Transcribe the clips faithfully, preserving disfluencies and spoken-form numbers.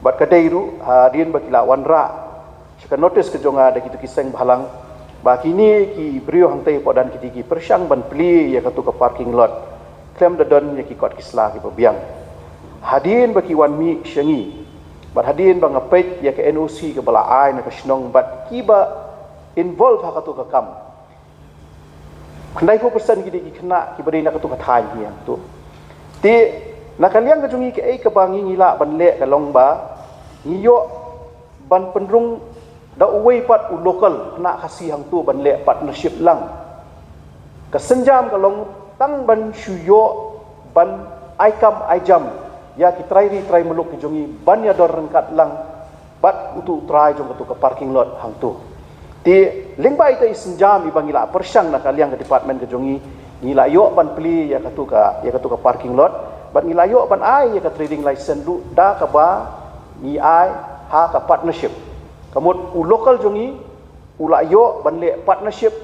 Bad ka dei ruh hadien ba ki la wanrah sha ka notis ka jong nga da kitu ki seng bhalang ba kine ki briew hangtei hapoh Dangkiti ki pyrshang ban plie ïa katu ka parking lot khlem da don ïa ki kot ki sla kiba biang. Hadien ba ki wan mih sha ngi bad hadien ba nga peit ïa ka N O C kaba la ai na ka shnong bad kiba involve ha katu ka kam, khyndai phew percent ki dei ki khynnah kiba dei na katu ka thaiñ hi hangtu. Te na ka liang ka jong ngi kaei kaba ngi ngi lah ban leh ka long ba ngi ïoh ban pynrung da uwei pat u local khynnah Khasi hangtu ban leh partnership lang. Ka sienjam ka long tang ban shu ïoh ban ai kam ai jam ïa ki trai ri trai muluk ki jong ngi ban ïadon ryngkat lang bad utu u trai jong katu ka parking lot hangtu. Te lyngba ita i sienjam iba ngi la pyrshang na ka liang ka department ka jong ngi, ngi la ïoh ban plie ïa katu ka, ïa katu ka parking lot bad ngi la ïoh ban ai ïa ka trading license ruh da kaba ngi ai ha ka partnership. Ka mut u local jong ngi u la ïoh ban leh partnership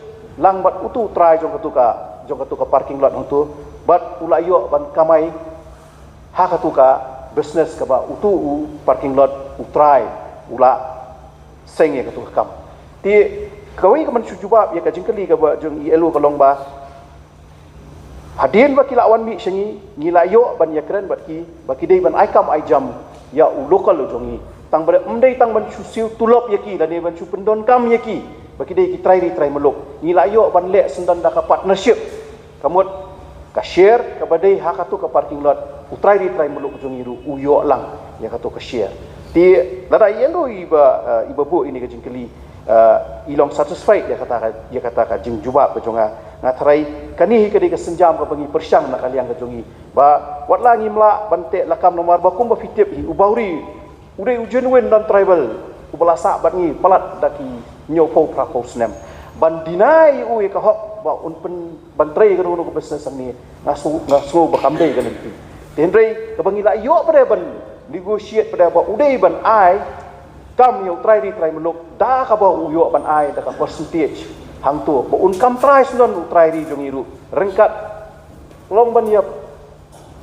lang bad utu u trai jong katu ka, jong katu ka parking lot hangtu bad u la ïoh ban kamai ha katu ka business kaba utu u parking lot u trai u la seng ïa katu ka kam. Te kawei ka ban shu jubab ïa ka jingkylli kaba jong i Elo ka long ba hadien ba ki la wan mih sha ngi, ngi la ïoh ban ïakren bad ki ba ki dei ban ai kam ai jam ïa u local u jong ngi. Tang ba ym dei tang ban shu siew tulop ïa ki lane ban shu pyndonkam ïa ki ba ki dei ki trai ri trai muluk. Ngi la ïoh ban leh syndon da ka partnership. Ka mut ka share kaba dei ha katu ka parking lot u trai ri trai muluk u jong ngi ruh u ïoh lang ïa katu ka share. Te lada i Elo iba, eh, iba buh ïa kane ka jingkylli, eh, i long satisfied ïa kata ka, ïa kata ka jingjubab ka jong nga. Nga tharai kane hi ka dei ka sienjam kaba ngi pyrshang na ka liang ka jong ngi ba wat la ngim lah ban teh lakam namar ba kumba phi tip hi u Bawri u dei u genuine non-tribal uba la sah bad ngi palat da ki hynñiew phew phra phew snem. Ban deny ïa u ïa ka hok ba un pyn ban trei ïa kano kano ka business hangne nga sngew, nga sngew ba kam dei ka lynti. Te hynrei kaba ngi la ïoh pat de ban negotiate pat de ba u dei ban ai kam ïa u trai ri trai muluk da kaba u ïoh ban ai da ka percentage hangtu ba un kam trai syndon u trai ri jong ngi ruh ryngkat long ban ïa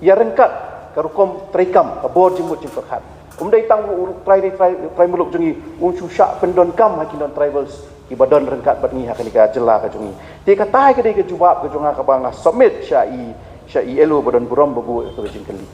ïa ryngkat ka rukom treikam ka bor jingmut jingpyrkhat. Ym dei tang u trai ri trai, trai muluk jong ngi un shu shah pyndonkam ha ki non-tribals kiba don ryngkat bad ngi ha kane ka jylla ka jong ngi. Te kata hi ka dei ka jubab ka jong nga kaba nga submit sha i, sha i Elo ba don burom ba buh ïa katu ka jingkylli.